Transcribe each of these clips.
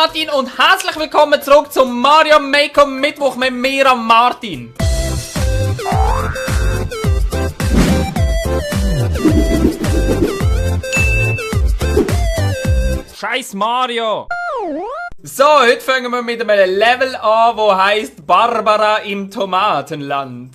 Martin und herzlich willkommen zurück zum Mario Maker Mittwoch mit mir, Martin. Scheiß Mario! So, heute fangen wir mit einem Level an, wo heisst Barbara im Tomatenland.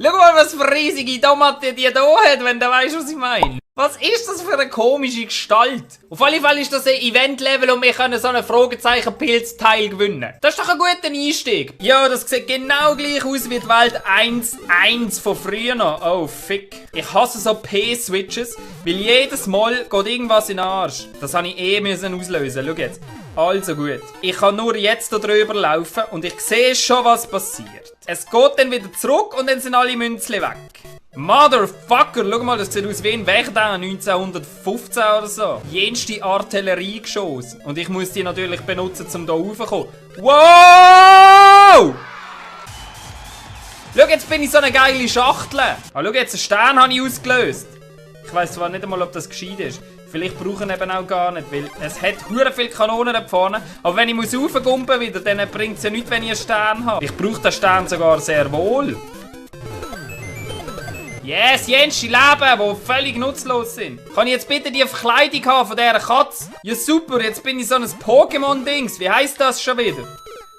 Schau mal, was für riesige Tomaten die da hat, wenn du weißt, was ich meine. Was ist das für eine komische Gestalt? Auf alle Fälle ist das ein Event-Level und wir können so einen Fragezeichen-Pilzteil gewinnen. Das ist doch ein guter Einstieg. Ja, das sieht genau gleich aus wie die Welt 1.1 von früher noch. Oh, fick. Ich hasse so P-Switches, weil jedes Mal geht irgendwas in den Arsch. Das habe ich müssen auslösen. Schau jetzt. Also gut. Ich kann nur jetzt da drüber laufen und ich sehe schon, was passiert. Es geht dann wieder zurück und dann sind alle Münzli weg. Motherfucker, schau mal, das sieht aus wie ein Wächter 1915 oder so. Jenste Artilleriegeschoss. Und ich muss die natürlich benutzen, um hier raufzukommen. Wow! Schau, jetzt bin ich so eine geile Schachtel. Ah, schau, jetzt einen Stern habe ich ausgelöst. Ich weiss zwar nicht einmal, ob das gescheit ist. Vielleicht brauche ich eben auch gar nicht, weil es hat hure viele Kanonen da vorne. Aber wenn ich raufgumpen wieder, dann bringt es ja nichts, wenn ich einen Stern habe. Ich brauche den Stern sogar sehr wohl. Yes, jenste Leben, die völlig nutzlos sind. Kann ich jetzt bitte die Verkleidung haben von dieser Katze? Ja super, jetzt bin ich so ein Pokémon-Dings. Wie heisst das schon wieder?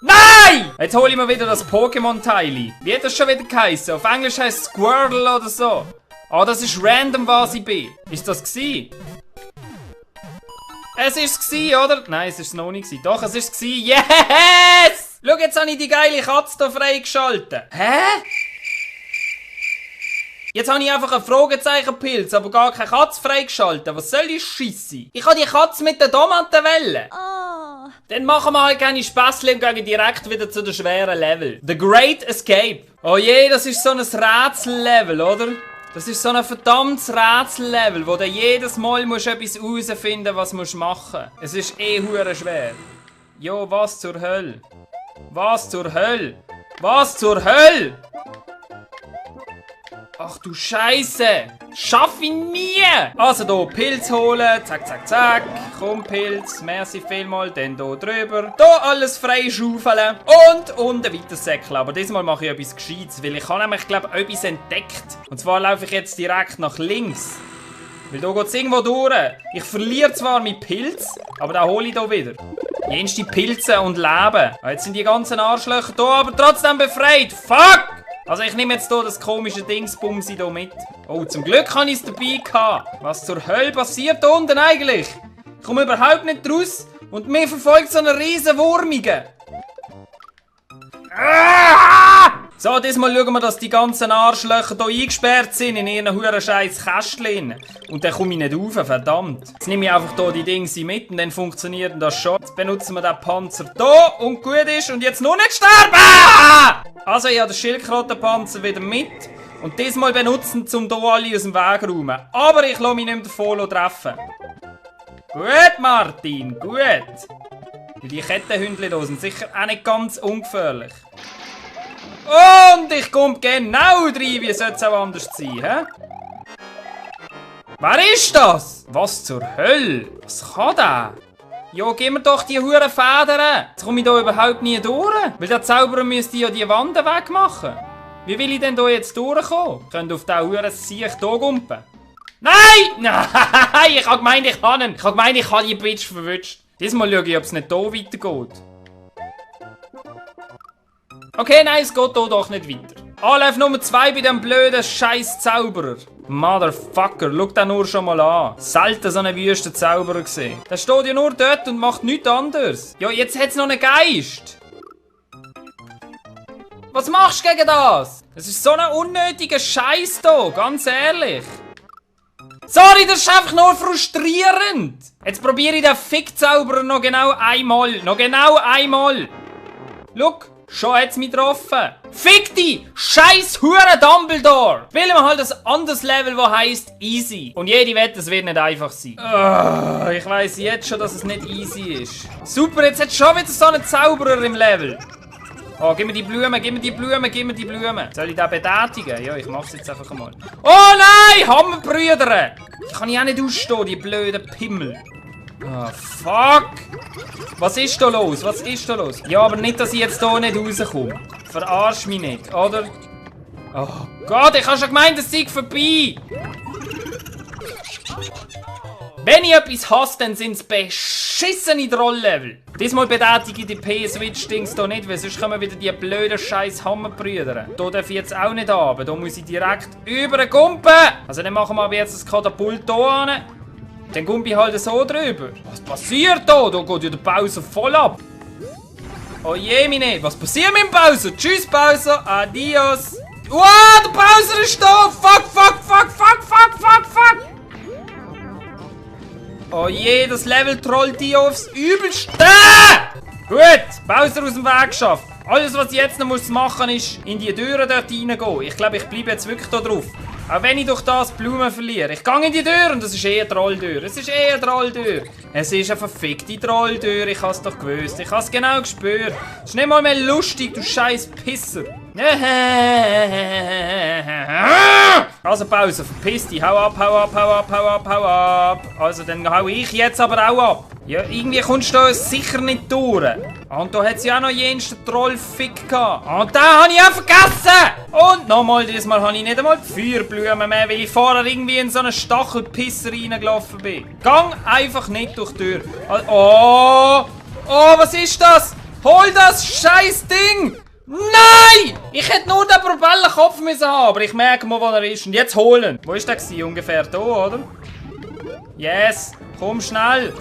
Nein! Jetzt hole ich mir wieder das Pokémon-Teil. Wie hat das schon wieder geheißen? Auf Englisch heisst es Squirtle oder so. Ah, das ist random, was ich bin. Ist das gsi? Es ist gsi, oder? Nein, es ist noch nicht gsi. Doch, es ist gsi. Yes! Schau, jetzt habe ich die geile Katze hier freigeschaltet. Hä? Jetzt habe ich einfach einen Fragezeichenpilz, aber gar keine Katze freigeschaltet. Was soll die Scheisse? Ich habe die Katze mit den Tomatenwellen. Oh. Dann machen wir halt keine Späßchen und gehen direkt wieder zu den schweren Level. The Great Escape. Oh je, das ist so ein Rätsellevel, oder? Das ist so ein verdammtes Rätsellevel, wo du jedes Mal musst etwas herausfinden, was du machen musst. Es ist hure schwer. Jo, was zur Hölle? Was zur Hölle? Was zur Hölle? Ach du Scheiße! Schaff ich nie! Also hier Pilz holen, zack, zack, zack. Komm Pilz, merci vielmal, dann hier drüber. Hier alles frei schaufeln und unten weiter säckeln. Aber diesmal mache ich etwas Gescheites, weil ich habe nämlich, glaube ich, etwas entdeckt. Und zwar laufe ich jetzt direkt nach links. Weil hier geht es irgendwo durch. Ich verliere zwar meinen Pilz, aber den hole ich hier wieder. Jenste Pilze und Leben. Jetzt sind die ganzen Arschlöcher hier, aber trotzdem befreit. Fuck! Also ich nehme jetzt hier das komische Dingsbumsi hier mit. Oh, zum Glück habe ich es dabei gehabt. Was zur Hölle passiert da unten eigentlich? Ich komme überhaupt nicht raus und mir verfolgt so eine riesen Wurmige. So, diesmal schauen wir, dass die ganzen Arschlöcher hier eingesperrt sind in ihren huren scheiß Kästchen. Und dann komme ich nicht rauf, verdammt. Jetzt nehme ich einfach hier die Dinge mit und dann funktioniert das schon. Jetzt benutzen wir den Panzer hier und gut ist. Und jetzt nur nicht sterben! Also, ich habe den Schildkrötenpanzer wieder mit. Und diesmal benutzen, um hier alle aus dem Weg zu räumen. Aber ich lasse mich nicht mehr davon treffen. Gut, Martin, gut. Weil die Kettenhündchen hier sind sicher auch nicht ganz ungefährlich. Und ich komme genau rein, wie sollte es auch anders sein, hä? Wer ist das? Was zur Hölle? Was kann der? Ja, gib mir doch die huren Federn. Jetzt komme ich da überhaupt nie durch. Weil der Zauberer müsste ja die Wände wegmachen. Wie will ich denn da jetzt durchkommen? Könnt ihr auf den huren Siech hier gumpen? Nein! Nein! Ich habe gemeint, ich habe ihn. Ich habe gemeint, ich habe die Bitch verwünscht. Diesmal schaue ich, ob es nicht hier weitergeht. Okay, nein, es geht hier doch nicht weiter. Anlauf Nummer 2 bei dem blöden scheiß Zauberer. Motherfucker, schau den nur schon mal an. Selten so einen wüsten Zauberer gesehen. Der steht ja nur dort und macht nichts anderes. Ja, jetzt hat es noch einen Geist. Was machst du gegen das? Das ist so ein unnötiger Scheiß hier, ganz ehrlich. Sorry, das ist einfach nur frustrierend. Jetzt probiere ich den Fickzauberer noch genau einmal. Noch genau einmal. Schau. Schon hat's mich getroffen. Fick dich! Scheiß Hure Dumbledore! Spielen wir halt ein anderes Level, das heisst Easy. Und jede Wette, es wird nicht einfach sein. Ich weiss jetzt schon, dass es nicht easy ist. Super, jetzt hat schon wieder so einen Zauberer im Level. Oh, gib mir die Blumen, gib mir die Blumen, gib mir die Blumen. Soll ich den betätigen? Ja, ich mach's jetzt einfach mal. Oh nein! Hammerbrüder! Die kann ich auch nicht ausstehen, die blöden Pimmel. Oh, fuck! Was ist da los? Was ist da los? Ja, aber nicht, dass ich jetzt hier nicht rauskomme. Verarsch mich nicht, oder? Oh Gott, ich habe schon gemeint, es sei vorbei. Wenn ich etwas hasse, dann sind es beschissene Trolllevel. Diesmal betätige ich die P-Switch-Dings hier nicht, weil sonst kommen wieder die blöden scheiß Hammerbrüder. Hier darf ich jetzt auch nicht haben. Da muss ich direkt über den Gumpen. Also dann machen wir aber jetzt das Katapult hier an. Dann gumpe ich halt so drüber. Was passiert da? Da geht ja der Bowser voll ab. Oh je, meine. Was passiert mit dem Bowser? Tschüss, Bowser. Adios. Wow, der Bowser ist da. Fuck, fuck, fuck, fuck, fuck, fuck, fuck. Oh je, das Level trollt die aufs Übelste. Gut, Bowser aus dem Weg geschafft. Alles, was ich jetzt noch machen muss, ist in die Türen dort reingehen. Ich glaube, ich bleibe jetzt wirklich da drauf. Auch wenn ich durch das Blumen verliere. Ich gehe in die Tür und das ist eh eine Trolldür. Es ist eh eine Trolldür. Es ist eine verfickte Trolldür. Ich habe es doch gewusst. Ich habe es genau gespürt. Es ist nicht mal mehr lustig, du scheiß Pisser. Also Pause, verpiss dich. Hau ab, hau ab, hau ab, hau ab, hau ab. Also dann hau ich jetzt aber auch ab. Ja, irgendwie kommst du da sicher nicht durch. Und da hat es ja auch noch jensten Trollfick gehabt. Und den habe ich auch vergessen. Und nochmal, diesmal habe ich nicht einmal die Feuerblumen mehr, weil ich vorher irgendwie in so einen Stachelpisser reingelaufen bin. Gang einfach nicht durch die Tür. Oh, oh, was ist das? Hol das scheiß Ding! Nein! Ich hätte nur den Propellerkopf müssen haben, aber ich merke mal, wo er ist. Und jetzt holen. Wo ist der gewesen? Ungefähr da, oder? Yes, komm schnell.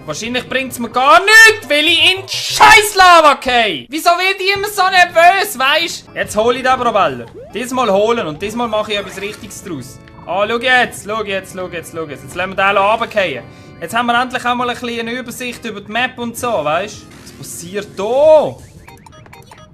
Wahrscheinlich bringt es mir gar nichts, weil ich in die scheiß Lava gehe. Wieso wird ich immer so nervös, weisst? Jetzt hole ich den Propeller. Diesmal holen und diesmal mache ich etwas Richtiges draus. Ah, schau jetzt, schau jetzt, schau jetzt, schau jetzt. Jetzt lassen wir den runterfallen. Jetzt haben wir endlich auch mal ein bisschen eine Übersicht über die Map und so, weißt? Was passiert da?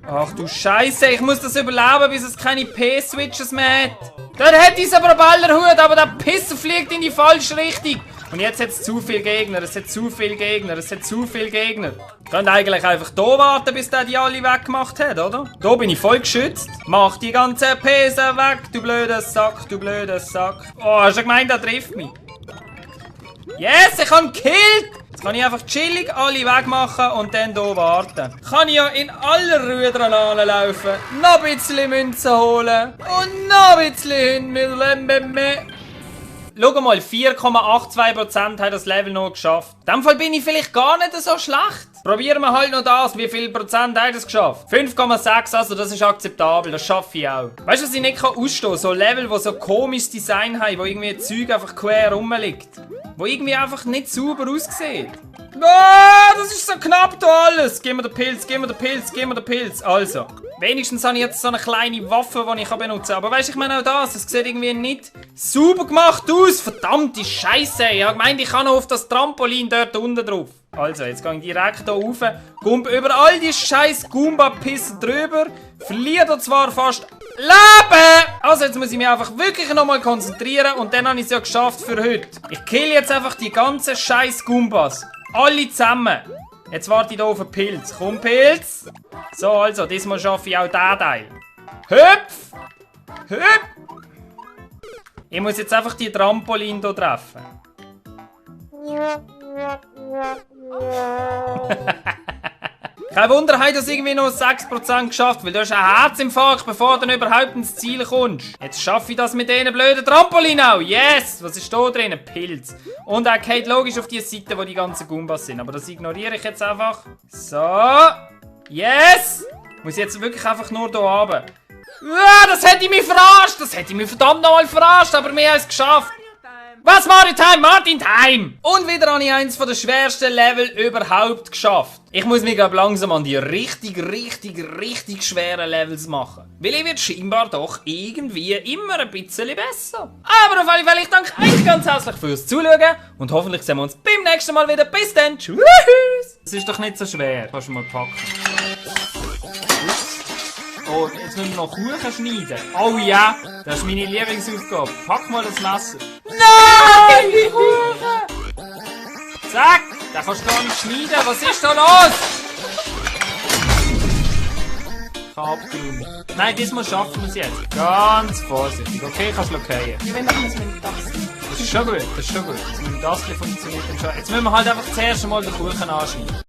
Ach du Scheiße, ich muss das überleben, bis es keine P-Switches mehr hat. Dort hat dieser Propellerhut, aber der Pisser fliegt in die falsche Richtung. Und jetzt hat es zu viele Gegner, es hat zu viele Gegner, es hat zu viele Gegner. Ich könnte eigentlich einfach hier warten, bis der die alle weggemacht hat, oder? Hier bin ich voll geschützt. Mach die ganzen Ps weg, du blöder Sack, du blöder Sack. Oh, hast du gemeint, der trifft mich? Yes, ich habe ihn gekillt! Jetzt kann ich einfach chillig alle wegmachen und dann hier warten. Kann ich ja in aller Ruhe dran laufen, noch ein bisschen Münzen holen und noch ein bisschen hin. Schau mal, 4,82% haben das Level noch geschafft. In dem Fall bin ich vielleicht gar nicht so schlecht. Probieren wir halt noch das. Wie viel Prozent haben das geschafft? 5,6, also das ist akzeptabel. Das schaffe ich auch. Weißt du, was ich nicht ausstehen kann? So Level, die so komisches Design haben, wo irgendwie Zeug einfach quer rumliegt. Wo irgendwie einfach nicht sauber aussieht. Ah, das ist so knapp da alles. Gib mir den Pilz, gib mir den Pilz, gib mir den Pilz. Also, wenigstens habe ich jetzt so eine kleine Waffe, die ich benutzen kann. Aber weißt du, ich meine auch das. Es sieht irgendwie nicht sauber gemacht aus. Verdammte Scheiße. Ich habe gemeint, ich kann noch auf das Trampolin dort unten drauf. Also, jetzt gehe ich direkt hier rauf. Gump über all die scheiß Goomba-Pissen drüber. Verliere zwar fast Leben! Also, jetzt muss ich mich einfach wirklich nochmal konzentrieren. Und dann habe ich es ja geschafft für heute. Ich kill jetzt einfach die ganzen scheiß Goombas. Alle zusammen. Jetzt warte ich hier auf den Pilz. Komm, Pilz! So, also, diesmal schaffe ich auch diesen Teil. Hüpf! Hüpf! Ich muss jetzt einfach die Trampolin hier treffen. Kein Wunder, hat das irgendwie noch 6% geschafft, weil du hast einen Herzinfarkt, bevor du überhaupt ins Ziel kommst. Jetzt schaffe ich das mit diesen blöden Trampolin auch. Yes! Was ist da drin? Pilz. Und er geht logisch auf die Seite, wo die ganzen Goombas sind. Aber das ignoriere ich jetzt einfach. So. Yes! Muss jetzt wirklich einfach nur hier runter. Das hätte ich mich verarscht! Das hätte ich mich verdammt nochmal verarscht, aber wir haben es geschafft. Was, Mario Time? Martin Time! Und wieder habe ich eins der schwersten Level überhaupt geschafft. Ich muss mich langsam an die richtig schweren Levels machen. Weil ich werde scheinbar doch irgendwie immer ein bisschen besser. Aber auf alle Fälle, ich danke euch ganz herzlich fürs Zuschauen. Und hoffentlich sehen wir uns beim nächsten Mal wieder. Bis dann. Tschüss! Das ist doch nicht so schwer. Kannst du mal packen. Oh, jetzt müssen wir noch Kuchen schneiden. Oh ja, das ist meine Lieblingsaufgabe. Pack mal das Messer. Nein! Die Kuchen! Zack! Den kannst du gar nicht schneiden. Was ist da los? Ich habe abgeräumt. Nein, diesmal schaffen wir es jetzt. Ganz vorsichtig. Okay, kannst du fallen. Wir machen das mit dem Tasten. Das ist schon gut, das ist schon gut. Das mit dem Tassel funktioniert dann schon. Jetzt müssen wir halt einfach zuerst einmal den Kuchen anschneiden.